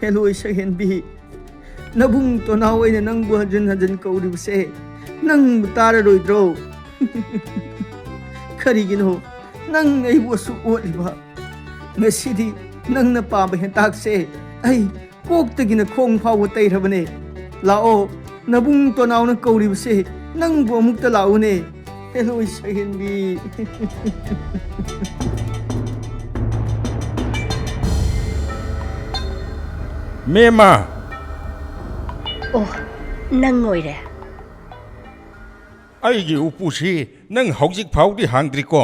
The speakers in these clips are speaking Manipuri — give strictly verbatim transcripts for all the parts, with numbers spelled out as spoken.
ꯍꯦꯂꯣꯏ ꯁꯛꯍꯦꯟꯕꯤ, ꯅꯕꯨꯡ ꯇꯣꯅꯥꯎ ꯑꯩꯅ ꯅꯪꯕꯨ ꯍꯟꯖꯤꯟ ꯍꯟꯖꯤꯟ ꯀꯧꯔꯤꯕꯁꯦ ꯅꯪꯕꯨ ꯇꯥꯔꯔꯣꯏꯗ꯭ꯔꯣ? ꯀꯔꯤꯒꯤꯅꯣ ꯅꯪ ꯑꯩꯕꯨ ꯑꯁꯨꯛ ꯑꯣꯠꯂꯤꯕ? ꯉꯁꯤꯗꯤ ꯅꯪꯅ ꯄꯥꯝꯕ ꯍꯦꯟꯇꯥꯛꯁꯦ ꯑꯩ ꯀꯣꯛꯇꯒꯤꯅ ꯈꯣꯡ ꯐꯥꯎꯕ ꯇꯩꯔꯕꯅꯦ꯫ ꯂꯥꯛꯑꯣ, ꯅꯕꯨꯡ ꯇꯣꯅꯥꯎꯅ ꯀꯧꯔꯤꯕꯁꯦ ꯅꯪꯕꯨ ꯑꯃꯨꯛꯇ ꯂꯥꯛꯎꯅꯦ꯫ ꯍꯦꯂꯣꯏ ꯁꯛꯍꯦꯟꯕꯤ꯫ ꯃꯦꯝꯃ! ꯑꯣ, ꯅꯪ ꯑꯣꯏꯔꯦ꯫ ꯑꯩꯒꯤ ꯎꯄꯨꯁꯤ ꯅꯪ ꯍꯧꯖꯤꯛ ꯐꯥꯎꯗꯤ ꯍꯥꯡꯗ꯭ꯔꯤꯀꯣ?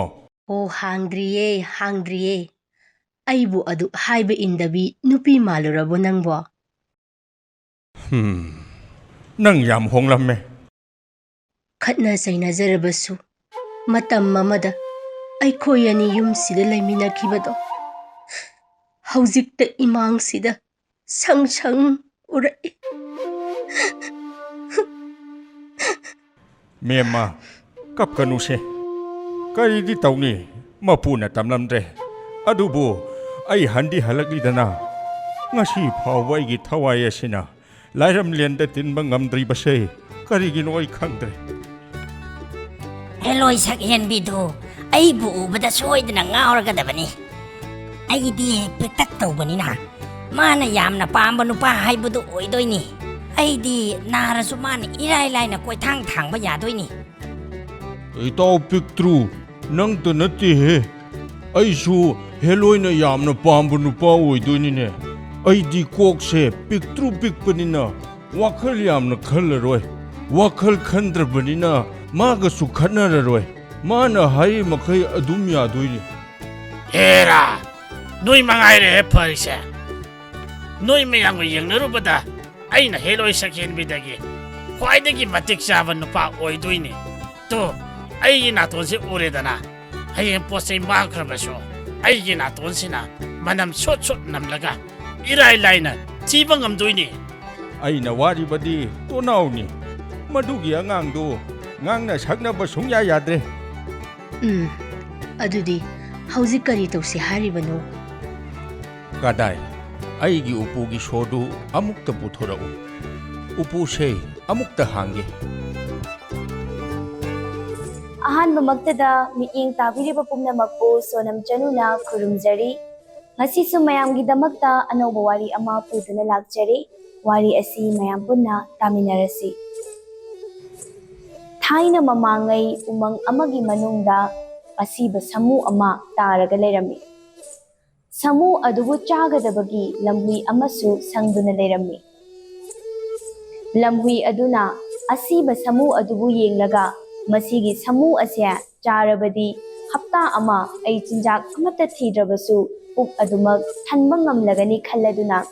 ꯑꯣ, ꯍꯥꯡꯗ꯭ꯔꯤꯌꯦ, ꯍꯥꯡꯗ꯭ꯔꯤꯌꯦ꯫ ꯑꯩꯕꯨ ꯑꯗꯨꯛ ꯍꯥꯏꯕ ꯏꯟꯗꯕꯤ ꯅꯨꯄꯤ ꯃꯥꯜꯂꯨꯔꯕꯣ ꯅꯪꯕꯣ? ꯍꯝ, ꯅꯪ ꯌꯥꯝ ꯍꯣꯡꯂꯝꯃꯦ꯫ ꯈꯠꯅ ꯆꯩꯅꯖꯔꯕꯁꯨ ꯃꯇꯝ ꯑꯃꯗ ꯑꯩꯈꯣꯏ ꯑꯅꯤ ꯌꯨꯝꯁꯤꯗ ꯂꯩꯃꯤꯟꯅꯈꯤꯕꯗꯣ ꯍꯧꯖꯤꯛꯇ ꯏꯃꯥꯡꯁꯤꯗ ꯁꯪ ꯁꯪ ꯎꯔꯛꯏ꯫ ꯃꯦꯝꯃ, ꯀꯞꯀꯅꯨꯁꯦ꯫ ꯀꯔꯤꯗꯤ ꯇꯧꯅꯤ, ꯃꯄꯨꯅ ꯇꯝꯂꯝꯗ꯭ꯔꯦ꯫ ꯑꯗꯨꯕꯨ ꯑꯩ ꯍꯟꯗꯤ ꯍꯜꯂꯛꯂꯤꯗꯅ꯫ ꯉꯁꯤ ꯐꯥꯎꯕ ꯑꯩꯒꯤ ꯊꯋꯥꯏ ꯑꯁꯤꯅ ꯂꯥꯏꯔꯝꯂꯦꯟꯗ ꯇꯤꯟꯕ ꯉꯝꯗ꯭ꯔꯤꯕꯁꯦ ꯀꯔꯤꯒꯤꯅꯣ ꯑꯩ ꯈꯪꯗ꯭ꯔꯦ꯫ ꯍꯦꯂꯣꯏ ꯁꯛ ꯍꯦꯟꯕꯤꯗꯨ ꯑꯩꯕꯨ ꯎꯕꯗ ꯁꯣꯏꯗꯅ ꯉꯥꯎꯔꯒꯗꯕꯅꯤ꯫ ꯑꯩꯗꯤ ꯄꯤꯛꯇꯛ ꯇꯧꯕꯅꯤꯅ ꯃꯥꯅ ꯌꯥꯝꯅ ꯄꯥꯝꯕ ꯅꯨꯄꯥ ꯍꯥꯏꯕꯗꯨ ꯑꯣꯏꯗꯣꯏꯅꯤ꯫ ꯑꯩꯗꯤ ꯅꯥꯔꯁꯨ ꯃꯥꯅ ꯏꯔꯥꯏ ꯂꯥꯏꯅ ꯀꯣꯏꯊꯥꯡ ꯊꯥꯡꯕ ꯌꯥꯗꯣꯏꯅꯤ꯫ ꯏꯇꯥꯎ ꯄꯤꯛꯇ꯭ꯔꯨ, ꯅꯪꯇ ꯅꯠꯇꯦꯍꯦ꯫ ꯑꯩꯁꯨ ꯍꯦꯂꯣꯏꯅ ꯌꯥꯝꯅ ꯄꯥꯝꯕ ꯅꯨꯄꯥ ꯑꯣꯏꯗꯣꯏꯅꯤꯅꯦ꯫ ꯑꯩꯗꯤ ꯀꯣꯛꯁꯦ ꯄꯤꯛꯇ꯭ꯔꯨ ꯄꯤꯛꯄꯅꯤꯅ ꯋꯥꯈꯜ ꯌꯥꯝꯅ ꯈꯜꯂꯔꯣꯏ꯫ ꯋꯥꯈꯜ ꯈꯟꯗ꯭ꯔꯕꯅꯤꯅ ꯃꯥꯒꯁꯨ ꯈꯠꯅꯔꯔꯣꯏ꯫ ꯃꯥꯅ ꯍꯥꯏꯔꯤ ꯃꯈꯩ ꯑꯗꯨꯝ ꯌꯥꯗꯣꯏꯅꯤ꯫ ꯍꯦꯔꯥ, ꯅꯣꯏ ꯃꯉꯥꯏꯔꯦꯍꯦ ꯐꯔꯤꯁꯦ꯫ ꯅꯣꯏ ꯃꯌꯥꯝꯒ ꯌꯦꯡꯅꯔꯨꯕꯗ ꯑꯩꯅ ꯍꯦꯂꯣꯏ ꯁꯛꯍꯦꯟꯕꯤꯗꯒꯤ ꯈ꯭ꯋꯥꯏꯗꯒꯤ ꯃꯇꯤꯛ ꯆꯥꯕ ꯅꯨꯄꯥ ꯑꯣꯏꯗꯣꯏꯅꯤ꯫ ꯇꯨ, ꯑꯩꯒꯤ ꯅꯥꯇꯣꯟꯁꯦ ꯎꯔꯦꯗꯅ, ꯍꯌꯦꯡ ꯄꯣꯠ ꯆꯩ ꯃꯥꯡꯈ꯭ꯔꯕꯁꯨ ꯑꯩꯒꯤ ꯅꯥꯇꯣꯟꯁꯤꯅ ꯃꯅꯝ ꯁꯣꯠ ꯁꯣꯠ ꯅꯝꯂꯒ ꯏꯔꯥꯏ ꯂꯥꯏꯅ ꯊꯤꯕ ꯉꯝꯗꯣꯏꯅꯤ꯫ ꯑꯩꯅ ꯋꯥꯔꯤꯕꯗꯤ ꯇꯣꯅꯥꯎꯅꯤ꯫ ꯃꯗꯨꯒꯤ ꯑꯉꯥꯡꯗꯨ ꯉꯥꯡꯅ ꯁꯛꯅꯕ ꯁꯨꯡꯌꯥ ꯌꯥꯗ꯭ꯔꯦ꯫ ꯎꯝ, ꯑꯗꯨꯗꯤ ꯍꯧꯖꯤꯛ ꯀꯔꯤ ꯇꯧꯁꯤ ꯍꯥꯏꯔꯤꯕꯅꯣ? ꯀꯗꯥꯏ? ꯑꯩꯒꯤ ꯎꯄꯨꯒꯤ ꯁꯣꯗꯨ ꯑꯃꯨꯛꯇ ꯄꯨꯊꯣꯔꯛꯎ꯫ ꯎꯄꯨꯁꯦ ꯑꯃꯨꯛꯇ ꯍꯥꯡꯒꯦ꯫ ꯑꯍꯥꯟꯕꯃꯛꯇꯗ ꯃꯤꯠꯌꯦꯡ ꯇꯥꯕꯤꯔꯤꯕ ꯄꯨꯝꯅꯃꯛꯄꯨ ꯁꯣꯅꯝ ꯆꯅꯨꯅ ꯈꯨꯔꯨꯝꯖꯔꯤ꯫ ꯉꯁꯤꯁꯨ ꯃꯌꯥꯝꯒꯤꯗꯃꯛꯇ ꯑꯅꯧꯕ ꯋꯥꯔꯤ ꯑꯃ ꯄꯨꯗꯨꯅ ꯂꯥꯛꯆꯔꯤ꯫ ꯋꯥꯔꯤ ꯑꯁꯤ ꯃꯌꯥꯝ ꯄꯨꯟꯅ ꯇꯥꯃꯤꯟꯅꯔꯁꯤ꯫ ꯊꯥꯏꯅ ꯃꯃꯥꯡꯉꯩ ꯎꯃꯪ ꯑꯃꯒꯤ ꯃꯅꯨꯡꯗ ꯑꯁꯤꯕ ꯁꯥꯃꯨ ꯑꯃ ꯇꯥꯔꯒ ꯂꯩꯔꯝꯃꯤ꯫ ꯁꯥꯃꯨ ꯑꯗꯨꯕꯨ ꯆꯥꯒꯗꯕꯒꯤ ꯂꯝꯍꯨꯏ ꯑꯃꯁꯨ ꯁꯪꯗꯨꯅ ꯂꯩꯔꯝꯃꯤ꯫ ꯂꯝꯍꯨꯏ ꯑꯗꯨꯅ ꯑꯁꯤꯕ ꯁꯥꯃꯨ ꯑꯗꯨꯕꯨ ꯌꯦꯡꯂꯒ, "ꯃꯁꯤꯒꯤ ꯁꯥꯃꯨ ꯑꯁꯦ ꯆꯥꯔꯕꯗꯤ ꯍꯞꯇꯥ ꯑꯃ ꯑꯩ ꯆꯤꯟꯖꯥꯛ ꯑꯃꯠꯇ ꯊꯤꯗ꯭ꯔꯕꯁꯨ ꯄꯨꯛ ꯑꯗꯨꯃꯛ ꯊꯟꯕ ꯉꯝꯂꯒꯅꯤ" ꯈꯜꯂꯗꯨꯅ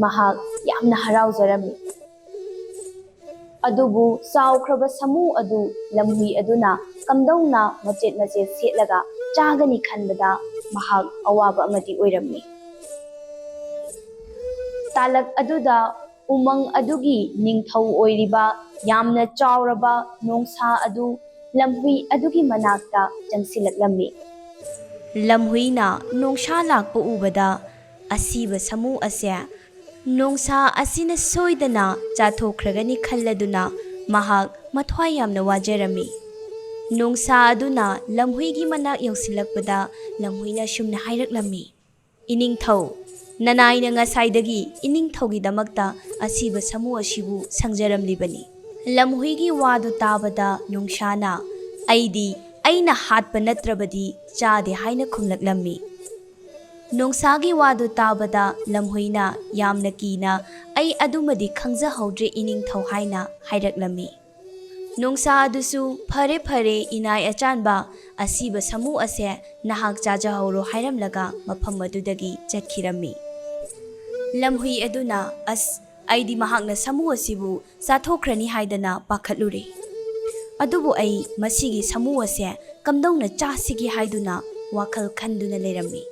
ꯃꯍꯥꯛ ꯌꯥꯝꯅ ꯍꯔꯥꯎꯖꯔꯝꯃꯤ꯫ ꯑꯗꯨꯕꯨ ꯆꯥꯎꯈ꯭ꯔꯕ ꯁꯥꯃꯨ ꯑꯗꯨ ꯂꯝꯍꯨꯏ ꯑꯗꯨꯅ ꯀꯝꯗꯧꯅ ꯃꯆꯦꯠ ꯃꯆꯦꯠ ꯁꯦꯠꯂꯒ ꯆꯥꯒꯅꯤ ꯈꯟꯕꯗ ꯃꯍꯥꯛ ꯑꯋꯥꯕ ꯑꯃꯗꯤ ꯑꯣꯏꯔꯝꯃꯤ꯫ ꯇꯥꯂꯛ ꯑꯗꯨꯗ ꯎꯃꯪ ꯑꯗꯨꯒꯤ ꯅꯤꯡꯊꯧ ꯑꯣꯏꯔꯤꯕ ꯌꯥꯝꯅ ꯆꯥꯎꯔꯕ ꯅꯣꯡꯁꯥ ꯑꯗꯨ ꯂꯝꯍꯨꯏ ꯑꯗꯨꯒꯤ ꯃꯅꯥꯛꯇ ꯆꯪꯁꯤꯜꯂꯛꯂꯝꯃꯤ꯫ ꯂꯝꯍꯨꯏꯅ ꯅꯣꯡꯁꯥ ꯂꯥꯛꯄ ꯎꯕꯗ, ꯑꯁꯤꯕ ꯁꯥꯃꯨ ꯑꯁꯦ ꯅꯣꯡꯁꯥ ꯑꯁꯤꯅ ꯁꯣꯏꯗꯅ ꯆꯥꯊꯣꯛꯈ꯭ꯔꯒꯅꯤ ꯈꯜꯂꯗꯨꯅ ꯃꯍꯥꯛ ꯃꯊ꯭ꯋꯥꯏ ꯌꯥꯝꯅ ꯋꯥꯖꯔꯝꯃꯤ꯫ ꯅꯣꯡꯁꯥ ꯑꯗꯨꯅ ꯂꯝꯍꯨꯏꯒꯤ ꯃꯅꯥꯛ ꯌꯧꯁꯤꯜꯂꯛꯄꯗ ꯂꯝꯍꯨꯏꯅ ꯁꯨꯝꯅ ꯍꯥꯏꯔꯛꯂꯝꯃꯤ, "ꯏꯅꯤꯡꯊꯧ, ꯅꯅꯥꯏꯅ ꯉꯁꯥꯏꯗꯒꯤ ꯏꯅꯤꯡꯊꯧꯒꯤꯗꯃꯛꯇ ꯑꯁꯤꯕ ꯁꯥꯃꯨ ꯑꯁꯤꯕꯨ ꯁꯪꯖꯔꯝꯂꯤꯕꯅꯤ꯫" ꯂꯝꯍꯨꯏꯒꯤ ꯋꯥꯗꯨ ꯇꯥꯕꯗ ꯅꯣꯡꯁꯥꯅ, "ꯑꯩꯗꯤ ꯑꯩꯅ ꯍꯥꯠꯄ ꯅꯠꯇ꯭ꯔꯕꯗꯤ ꯆꯥꯗꯦ" ꯍꯥꯏꯅ ꯈꯨꯝꯂꯛꯂꯝꯃꯤ꯫ ꯅꯣꯡꯁꯥꯒꯤ ꯋꯥꯗꯨ ꯇꯥꯕꯗ ꯂꯝꯍꯨꯏꯅ ꯌꯥꯝꯅ ꯀꯤꯅ, "ꯑꯩ ꯑꯗꯨꯃꯗꯤ ꯈꯪꯖꯍꯧꯗ꯭ꯔꯦ ꯏꯅꯤꯡꯊꯧ" ꯍꯥꯏꯅ ꯍꯥꯏꯔꯛꯂꯝꯃꯤ꯫ ꯅꯣꯡꯁꯥ ꯑꯗꯨꯁꯨ, "ꯐꯔꯦ ꯐꯔꯦ ꯏꯅꯥꯏ ꯑꯆꯥꯟꯕ, ꯑꯁꯤꯕ ꯁꯥꯃꯨ ꯑꯁꯦ ꯅꯍꯥꯛ ꯆꯥꯖꯍꯧꯔꯣ" ꯍꯥꯏꯔꯝꯂꯒ ꯃꯐꯝ ꯑꯗꯨꯗꯒꯤ ꯆꯠꯈꯤꯔꯝꯃꯤ꯫ ꯂꯝꯍꯨꯏ ꯑꯗꯨꯅ, "ꯑꯁ, ꯑꯩꯗꯤ ꯃꯍꯥꯛꯅ ꯁꯥꯃꯨ ꯑꯁꯤꯕꯨ ꯆꯥꯊꯣꯛꯈ꯭ꯔꯅꯤ ꯍꯥꯏꯗꯅ ꯄꯥꯈꯠꯂꯨꯔꯦ꯫ ꯑꯗꯨꯕꯨ ꯑꯩ ꯃꯁꯤꯒꯤ ꯁꯥꯃꯨ ꯑꯁꯦ ꯀꯝꯗꯧꯅ ꯆꯥꯁꯤꯒꯦ ꯍꯥꯏꯗꯨꯅ ꯋꯥꯈꯜ ꯈꯟꯗꯨꯅ ꯂꯩꯔꯝꯃꯤ꯫"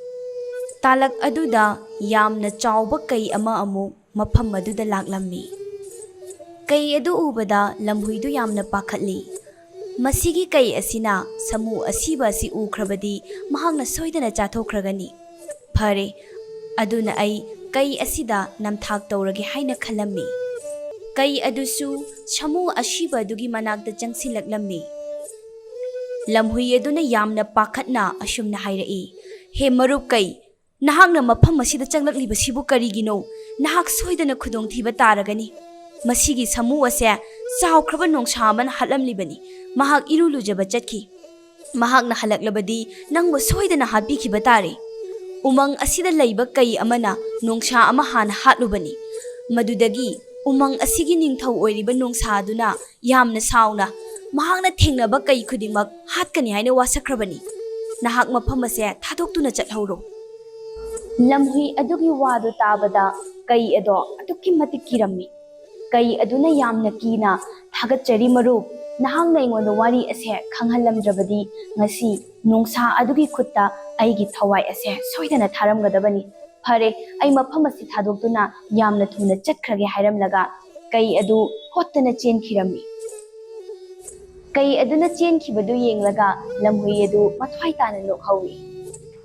ꯇꯥꯂꯛ ꯑꯗꯨꯗ ꯌꯥꯝꯅ ꯆꯥꯎꯕ ꯀꯩ ꯑꯃ ꯑꯃꯨꯛ ꯃꯐꯝ ꯑꯗꯨꯗ ꯂꯥꯛꯂꯝꯃꯤ꯫ ꯀꯩ ꯑꯗꯨ ꯎꯕꯗ ꯂꯝꯍꯨꯏꯗꯨ ꯌꯥꯝꯅ ꯄꯥꯈꯠꯂꯤ꯫ "ꯃꯁꯤꯒꯤ ꯀꯩ ꯑꯁꯤꯅ ꯁꯥꯃꯨ ꯑꯁꯤꯕ ꯑꯁꯤ ꯎꯈ꯭ꯔꯕꯗꯤ ꯃꯍꯥꯛꯅ ꯁꯣꯏꯗꯅ ꯆꯥꯊꯣꯛꯈ꯭ꯔꯒꯅꯤ꯫ ꯐꯔꯦ, ꯑꯗꯨꯅ ꯑꯩ ꯀꯩ ꯑꯁꯤꯗ ꯅꯝꯊꯥꯛ ꯇꯧꯔꯒꯦ ꯍꯥꯏꯅ ꯈꯜꯂꯝꯃꯤ꯫ ꯀꯩ ꯑꯗꯨꯁꯨ ꯁꯥꯃꯨ ꯑꯁꯤꯕ ꯑꯗꯨꯒꯤ ꯃꯅꯥꯛꯇ ꯆꯪꯁꯤꯜꯂꯛꯂꯝꯃꯤ꯫ ꯂꯝꯍꯨꯏ ꯑꯗꯨꯅ ꯌꯥꯝꯅ ꯄꯥꯈꯠꯅ ꯑꯁꯨꯝꯅ ꯍꯥꯏꯔꯛꯏ, "ꯍꯦ ꯃꯔꯨꯞ ꯀꯩ, ꯅꯍꯥꯛꯅ ꯃꯐꯝ ꯑꯁꯤꯗ ꯆꯪꯂꯛꯂꯤꯕꯁꯤꯕꯨ ꯀꯔꯤꯒꯤꯅꯣ? ꯅꯍꯥꯛ ꯁꯣꯏꯗꯅ ꯈꯨꯗꯣꯡꯊꯤꯕ ꯇꯥꯔꯒꯅꯤ꯫ ꯃꯁꯤꯒꯤ ꯁꯥꯃꯨ ꯑꯁꯦ ꯆꯥꯎꯈ꯭ꯔꯕ ꯅꯣꯡꯁꯥ ꯑꯃꯅ ꯍꯥꯠꯂꯝꯂꯤꯕꯅꯤ꯫ ꯃꯍꯥꯛ ꯏꯔꯨ ꯂꯨꯖꯕ ꯆꯠꯈꯤ꯫ ꯃꯍꯥꯛꯅ ꯍꯜꯂꯛꯂꯕꯗꯤ ꯅꯪꯕꯨ ꯁꯣꯏꯗꯅ ꯍꯥꯠꯄꯤꯈꯤꯕ ꯇꯥꯔꯦ꯫ ꯎꯃꯪ ꯑꯁꯤꯗ ꯂꯩꯕ ꯀꯩ ꯑꯃꯅ ꯅꯣꯡꯁꯥ ꯑꯃ ꯍꯥꯟꯅ ꯍꯥꯠꯂꯨꯕꯅꯤ꯫ ꯃꯗꯨꯗꯒꯤ ꯎꯃꯪ ꯑꯁꯤꯒꯤ ꯅꯤꯡꯊꯧ ꯑꯣꯏꯔꯤꯕ ꯅꯣꯡꯁꯥ ꯑꯗꯨꯅ ꯌꯥꯝꯅ ꯁꯥꯎꯅ ꯃꯍꯥꯛꯅ ꯊꯦꯡꯅꯕ ꯀꯩ ꯈꯨꯗꯤꯡꯃꯛ ꯍꯥꯠꯀꯅꯤ ꯍꯥꯏꯅ ꯋꯥꯁꯛꯈ꯭ꯔꯕꯅꯤ꯫ ꯅꯍꯥꯛ ꯃꯐꯝ ꯑꯁꯦ ꯊꯥꯗꯣꯛꯇꯨꯅ ꯆꯠꯍꯧꯔꯣ꯫" ꯂꯝꯍꯨꯏ ꯑꯗꯨꯒꯤ ꯋꯥꯗꯨ ꯇꯥꯕꯗ ꯀꯩ ꯑꯗꯣ ꯑꯗꯨꯛꯀꯤ ꯃꯇꯤꯛ ꯀꯤꯔꯝꯃꯤ꯫ ꯀꯩ ꯑꯗꯨꯅ ꯌꯥꯝꯅ ꯀꯤꯅ, "ꯊꯥꯒꯠꯆꯔꯤ ꯃꯔꯨꯞ, ꯅꯍꯥꯛꯅ ꯑꯩꯉꯣꯟꯗ ꯋꯥꯔꯤ ꯑꯁꯦ ꯈꯪꯍꯜꯂꯝꯗ꯭ꯔꯕꯗꯤ ꯉꯁꯤ ꯅꯣꯡꯁꯥ ꯑꯗꯨꯒꯤ ꯈꯨꯠꯇ ꯑꯩꯒꯤ ꯊꯋꯥꯏ ꯑꯁꯦ ꯁꯣꯏꯗꯅ ꯊꯥꯔꯝꯒꯗꯕꯅꯤ꯫ ꯐꯔꯦ, ꯑꯩ ꯃꯐꯝ ꯑꯁꯤ ꯊꯥꯗꯣꯛꯇꯨꯅ ꯌꯥꯝꯅ ꯊꯨꯅ ꯆꯠꯈ꯭ꯔꯒꯦ" ꯍꯥꯏꯔꯝꯂꯒ ꯀꯩ ꯑꯗꯨ ꯍꯣꯠꯇꯅ ꯆꯦꯟꯈꯤꯔꯝꯃꯤ꯫ ꯀꯩ ꯑꯗꯨꯅ ꯆꯦꯟꯈꯤꯕꯗꯨ ꯌꯦꯡꯂꯒ ꯂꯝꯍꯨꯏ ꯑꯗꯨ ꯃꯊ꯭ꯋꯥꯏ ꯇꯥꯅ ꯅꯣꯛꯍꯧꯏ꯫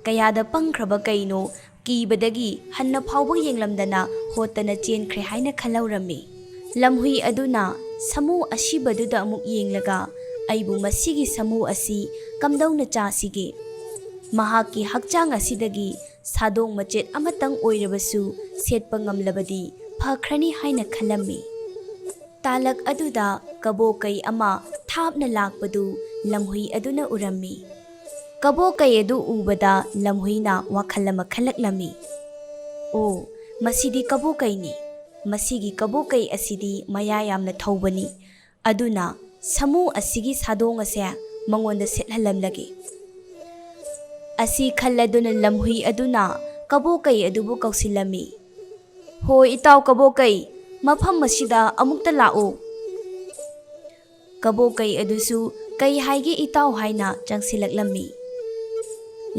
ꯀꯌꯥꯗ ꯄꯪꯈ꯭ꯔꯕ ꯀꯩꯅꯣ, ꯀꯤꯕꯗꯒꯤ ꯍꯟꯅ ꯐꯥꯎꯕ ꯌꯦꯡꯂꯝꯗꯅ ꯍꯣꯠꯇꯅ ꯆꯦꯟꯈ꯭ꯔꯦ ꯍꯥꯏꯅ ꯈꯜꯍꯧꯔꯝꯃꯤ꯫ ꯂꯝꯍꯨꯏ ꯑꯗꯨꯅ ꯁꯥꯃꯨ ꯑꯁꯤꯕꯗꯨꯗ ꯑꯃꯨꯛ ꯌꯦꯡꯂꯒ, "ꯑꯩꯕꯨ ꯃꯁꯤꯒꯤ ꯁꯥꯃꯨ ꯑꯁꯤ ꯀꯝꯗꯧꯅ ꯆꯥꯁꯤꯒꯦ? ꯃꯍꯥꯛꯀꯤ ꯍꯛꯆꯥꯡ ꯑꯁꯤꯗꯒꯤ ꯁꯥꯗꯣꯡ ꯃꯆꯦꯠ ꯑꯃꯇꯪ ꯑꯣꯏꯔꯕꯁꯨ ꯁꯦꯠꯄ ꯉꯝꯂꯕꯗꯤ ꯐꯈ꯭ꯔꯅꯤ" ꯍꯥꯏꯅ ꯈꯜꯂꯝꯃꯤ꯫ ꯇꯥꯂꯛ ꯑꯗꯨꯗ ꯀꯕꯣ ꯀꯩ ꯑꯃ ꯊꯥꯞꯅ ꯂꯥꯛꯄꯗꯨ ꯂꯝꯍꯨꯏ ꯑꯗꯨꯅ ꯎꯔꯝꯃꯤ꯫ ꯀꯕꯣ ꯀꯩ ꯑꯗꯨ ꯎꯕꯗ ꯂꯝꯍꯨꯏꯅ ꯋꯥꯈꯜ ꯑꯃ ꯈꯜꯂꯛꯂꯝꯃꯤ꯫ "ꯑꯣ, ꯃꯁꯤꯗꯤ ꯀꯕꯣ ꯀꯩꯅꯤ꯫ ꯃꯁꯤꯒꯤ ꯀꯕꯣ ꯀꯩ ꯑꯁꯤꯗꯤ ꯃꯌꯥ ꯌꯥꯝꯅ ꯊꯧꯕꯅꯤ꯫ ꯑꯗꯨꯅ ꯁꯥꯃꯨ ꯑꯁꯤꯒꯤ ꯁꯥꯗꯣꯡ ꯑꯁꯦ ꯃꯉꯣꯟꯗ ꯁꯦꯠꯍꯜꯂꯝꯂꯒꯦ꯫" ꯑꯁꯤ ꯈꯜꯂꯗꯨꯅ ꯂꯝꯍꯨꯏ ꯑꯗꯨꯅ ꯀꯕꯣ ꯀꯩ ꯑꯗꯨꯕꯨ ꯀꯧꯁꯤꯜꯂꯝꯃꯤ꯫ "ꯍꯣ ꯏꯇꯥꯎ ꯀꯕꯣ ꯀꯩ, ꯃꯐꯝ ꯑꯁꯤꯗ ꯑꯃꯨꯛꯇ ꯂꯥꯛꯎ꯫" ꯀꯕꯣ ꯀꯩ ꯑꯗꯨꯁꯨ "ꯀꯩ ꯍꯥꯏꯒꯦ ꯏꯇꯥꯎ?" ꯍꯥꯏꯅ ꯆꯪꯁꯤꯜꯂꯛꯂꯝꯃꯤ꯫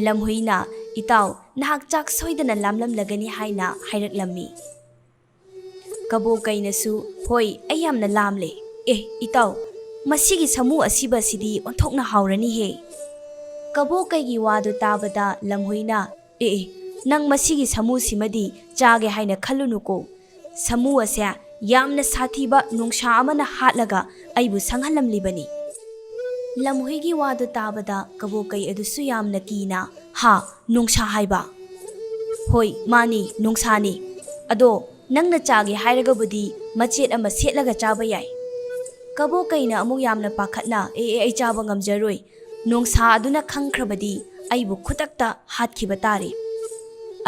ꯂꯝꯍꯨꯏꯅ, "ꯏꯇꯥꯎ, ꯅꯍꯥꯛ ꯆꯥꯛ ꯁꯣꯏꯗꯅ ꯂꯥꯝꯂꯝꯂꯒꯅꯤ" ꯍꯥꯏꯅ ꯍꯥꯏꯔꯛꯂꯝꯃꯤ꯫ ꯀꯕꯣ ꯀꯩꯅꯁꯨ, "ꯍꯣꯏ, ꯑꯩ ꯌꯥꯝꯅ ꯂꯥꯝꯂꯦ꯫ ꯑꯦ, ꯏꯇꯥꯎ, ꯃꯁꯤꯒꯤ ꯁꯥꯃꯨ ꯑꯁꯤꯕ ꯑꯁꯤꯗꯤ ꯑꯣꯟꯊꯣꯛꯅ ꯍꯥꯎꯔꯅꯤꯍꯦ꯫" ꯀꯕꯣ ꯀꯩꯒꯤ ꯋꯥꯗꯨ ꯇꯥꯕꯗ ꯂꯝꯍꯨꯏꯅ, "ꯑꯦ, ꯑꯦ, ꯅꯪ ꯃꯁꯤꯒꯤ ꯁꯥꯃꯨꯁꯤꯃꯗꯤ ꯆꯥꯒꯦ ꯍꯥꯏꯅ ꯈꯜꯂꯨꯅꯨꯀꯣ꯫ ꯁꯥꯃꯨ ꯑꯁꯦ ꯌꯥꯝꯅ ꯁꯥꯊꯤꯕ ꯅꯣꯡꯁꯥ ꯑꯃꯅ ꯍꯥꯠꯂꯒ ꯑꯩꯕꯨ ꯁꯪꯍꯜꯂꯝꯂꯤꯕꯅꯤ꯫ ꯂꯝꯍꯨꯏꯒꯤ ꯋꯥꯗꯨ ꯇꯥꯕꯗ ꯀꯕꯣꯀꯩ ꯑꯗꯨꯁꯨ ꯌꯥꯝꯅ ꯀꯤꯅ, "ꯍꯥ, ꯅꯣꯡꯁꯥ ꯍꯥꯏꯕ?" "ꯍꯣꯏ, ꯃꯥꯅꯤ, ꯅꯣꯡꯁꯥꯅꯤ꯫ ꯑꯗꯣ ꯅꯪꯅ ꯆꯥꯒꯦ ꯍꯥꯏꯔꯒꯕꯨꯗꯤ ꯃꯆꯦꯠ ꯑꯃ ꯁꯦꯠꯂꯒ ꯆꯥꯕ ꯌꯥꯏ꯫" ꯀꯕꯣꯀꯩꯅ ꯑꯃꯨꯛ ꯌꯥꯝꯅ ꯄꯥꯈꯠꯅ, "ꯑꯦ, ꯑꯦ, ꯑꯩ ꯆꯥꯕ ꯉꯝꯖꯔꯣꯏ꯫ ꯅꯣꯡꯁꯥ ꯑꯗꯨꯅ ꯈꯪꯈ꯭ꯔꯕꯗꯤ ꯑꯩꯕꯨ ꯈꯨꯗꯛꯇ ꯍꯥꯠꯈꯤꯕ ꯇꯥꯔꯦ꯫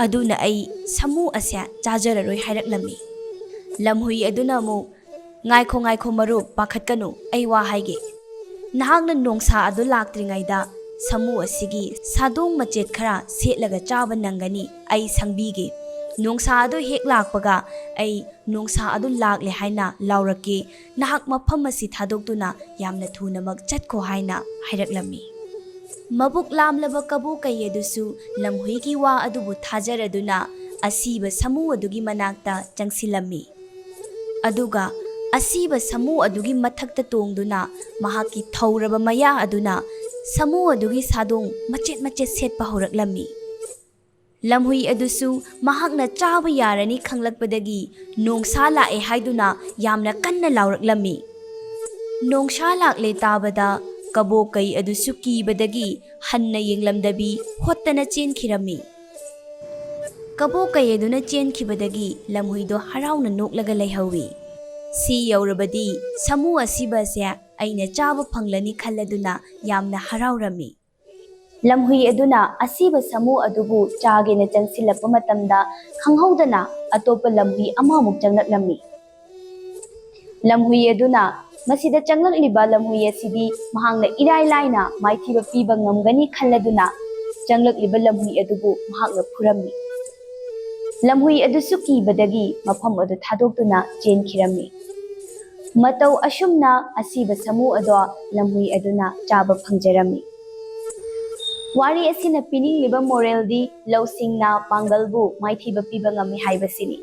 ꯑꯗꯨꯅ ꯑꯩ ꯁꯥꯃꯨ ꯑꯁꯦ ꯆꯥꯖꯔꯔꯣꯏ" ꯍꯥꯏꯔꯛꯂꯝꯃꯤ꯫ ꯂꯝꯍꯨꯏ ꯑꯗꯨꯅ ꯑꯃꯨꯛ, "ꯉꯥꯏꯈꯣ, ꯉꯥꯏꯈꯣ ꯃꯔꯨꯞ, ꯄꯥꯈꯠꯀꯅꯨ, ꯑꯩ ꯋꯥ ꯍꯥꯏꯒꯦ꯫ ꯅꯍꯥꯛꯅ ꯅꯣꯡꯁꯥ ꯑꯗꯨ ꯂꯥꯛꯇ꯭ꯔꯤꯉꯩꯗ ꯁꯥꯃꯨ ꯑꯁꯤꯒꯤ ꯁꯥꯗꯣꯡ ꯃꯆꯦꯠ ꯈꯔ ꯁꯦꯠꯂꯒ ꯆꯥꯕ ꯅꯪꯒꯅꯤ, ꯑꯩ ꯁꯪꯕꯤꯒꯦ꯫ ꯅꯣꯡꯁꯥ ꯑꯗꯨ ꯍꯦꯛ ꯂꯥꯛꯄꯒ ꯑꯩ ꯅꯣꯡꯁꯥ ꯑꯗꯨ ꯂꯥꯛꯂꯦ ꯍꯥꯏꯅ ꯂꯥꯎꯔꯛꯀꯦ, ꯅꯍꯥꯛ ꯃꯐꯝ ꯑꯁꯤ ꯊꯥꯗꯣꯛꯇꯨꯅ ꯌꯥꯝꯅ ꯊꯨꯅꯃꯛ ꯆꯠꯈꯣ" ꯍꯥꯏꯅ ꯍꯥꯏꯔꯛꯂꯝꯃꯤ꯫ ꯃꯕꯨꯛ ꯂꯥꯝꯂꯕ ꯀꯕꯣꯀꯩ ꯑꯗꯨꯁꯨ ꯂꯝꯍꯨꯏꯒꯤ ꯋꯥ ꯑꯗꯨꯕꯨ ꯊꯥꯖꯔꯗꯨꯅ ꯑꯁꯤꯕ ꯁꯥꯃꯨ ꯑꯗꯨꯒꯤ ꯃꯅꯥꯛꯇ ꯆꯪꯁꯤꯜꯂꯝꯃꯤ꯫ ꯑꯗꯨꯒ ꯑꯁꯤꯕ ꯁꯥꯃꯨ ꯑꯗꯨꯒꯤ ꯃꯊꯛꯇ ꯇꯣꯡꯗꯨꯅ ꯃꯍꯥꯛꯀꯤ ꯊꯧꯔꯕ ꯃꯌꯥ ꯑꯗꯨꯅ ꯁꯥꯃꯨ ꯑꯗꯨꯒꯤ ꯁꯥꯗꯣꯡ ꯃꯆꯦꯠ ꯃꯆꯦꯠ ꯁꯦꯠꯄ ꯍꯧꯔꯛꯂꯝꯃꯤ꯫ ꯂꯝꯍꯨꯏ ꯑꯗꯨꯁꯨ ꯃꯍꯥꯛꯅ ꯆꯥꯕ ꯌꯥꯔꯅꯤ ꯈꯪꯂꯛꯄꯗꯒꯤ ꯅꯣꯡꯁꯥ ꯂꯥꯛꯑꯦ ꯍꯥꯏꯗꯨꯅ ꯌꯥꯝꯅ ꯀꯟꯅ ꯂꯥꯎꯔꯛꯂꯝꯃꯤ꯫ ꯅꯣꯡꯁꯥ ꯂꯥꯛꯂꯦ ꯇꯥꯕꯗ ꯀꯕꯣꯀꯩ ꯑꯗꯨꯁꯨ ꯀꯤꯕꯗꯒꯤ ꯍꯟꯅ ꯌꯦꯡꯂꯝꯗꯕꯤ ꯍꯣꯠꯇꯅ ꯆꯦꯟꯈꯤꯔꯝꯃꯤ꯫ ꯀꯕꯣꯀꯩ ꯑꯗꯨꯅ ꯆꯦꯟꯈꯤꯕꯗꯒꯤ ꯂꯝꯍꯨꯏꯗꯣ ꯍꯔꯥꯎꯅ ꯅꯣꯛꯂꯒ ꯂꯩꯍꯧꯏ꯫ ꯁꯤ ꯌꯧꯔꯕꯗꯤ ꯁꯥꯃꯨ ꯑꯁꯤꯕ ꯑꯁꯦ ꯑꯩꯅ ꯆꯥꯕ ꯐꯪꯂꯅꯤ ꯈꯜꯂꯗꯨꯅ ꯌꯥꯝꯅ ꯍꯔꯥꯎꯔꯝꯃꯤ꯫ ꯂꯝꯍꯨꯏ ꯑꯗꯨꯅ ꯑꯁꯤꯕ ꯁꯥꯃꯨ ꯑꯗꯨꯕꯨ ꯆꯥꯒꯦꯅ ꯆꯪꯁꯤꯜꯂꯛꯄ ꯃꯇꯝꯗ ꯈꯪꯍꯧꯗꯅ ꯑꯇꯣꯞꯄ ꯂꯝꯍꯨꯏ ꯑꯃꯃꯨꯛ ꯆꯪꯂꯛꯂꯝꯃꯤ꯫ ꯂꯝꯍꯨꯏ ꯑꯗꯨꯅ ꯃꯁꯤꯗ ꯆꯪꯂꯛꯂꯤꯕ ꯂꯝꯍꯨꯏ ꯑꯁꯤꯗꯤ ꯃꯍꯥꯛꯅ ꯏꯔꯥꯏ ꯂꯥꯏꯅ ꯃꯥꯏꯊꯤꯕ ꯄꯤꯕ ꯉꯝꯒꯅꯤ ꯈꯜꯂꯗꯨꯅ ꯆꯪꯂꯛꯂꯤꯕ ꯂꯝꯍꯨꯏ ꯑꯗꯨꯕꯨ ꯃꯍꯥꯛꯅ ꯐꯨꯔꯝꯃꯤ꯫ ꯂꯝꯍꯨꯏ ꯑꯗꯨꯁꯨ ꯀꯤꯕꯗꯒꯤ ꯃꯐꯝ ꯑꯗꯨ ꯊꯥꯗꯣꯛꯇꯨꯅ ꯆꯦꯟꯈꯤꯔꯝꯃꯤ꯫ ꯃꯇꯧ ꯑꯁꯨꯝꯅ ꯑꯁꯤꯕ ꯁꯥꯃꯨ ꯑꯗꯣ ꯂꯝꯍꯨꯏ ꯑꯗꯨꯅ ꯆꯥꯕ ꯐꯪꯖꯔꯝꯃꯤ꯫ ꯋꯥꯔꯤ ꯑꯁꯤꯅ ꯄꯤꯅꯤꯡꯂꯤꯕ ꯃꯣꯔꯦꯜꯗꯤ ꯂꯧꯁꯤꯡꯅ ꯄꯥꯡꯒꯜꯕꯨ ꯃꯥꯏꯊꯤꯕ ꯄꯤꯕ ꯉꯝꯃꯤ ꯍꯥꯏꯕꯁꯤꯅꯤ꯫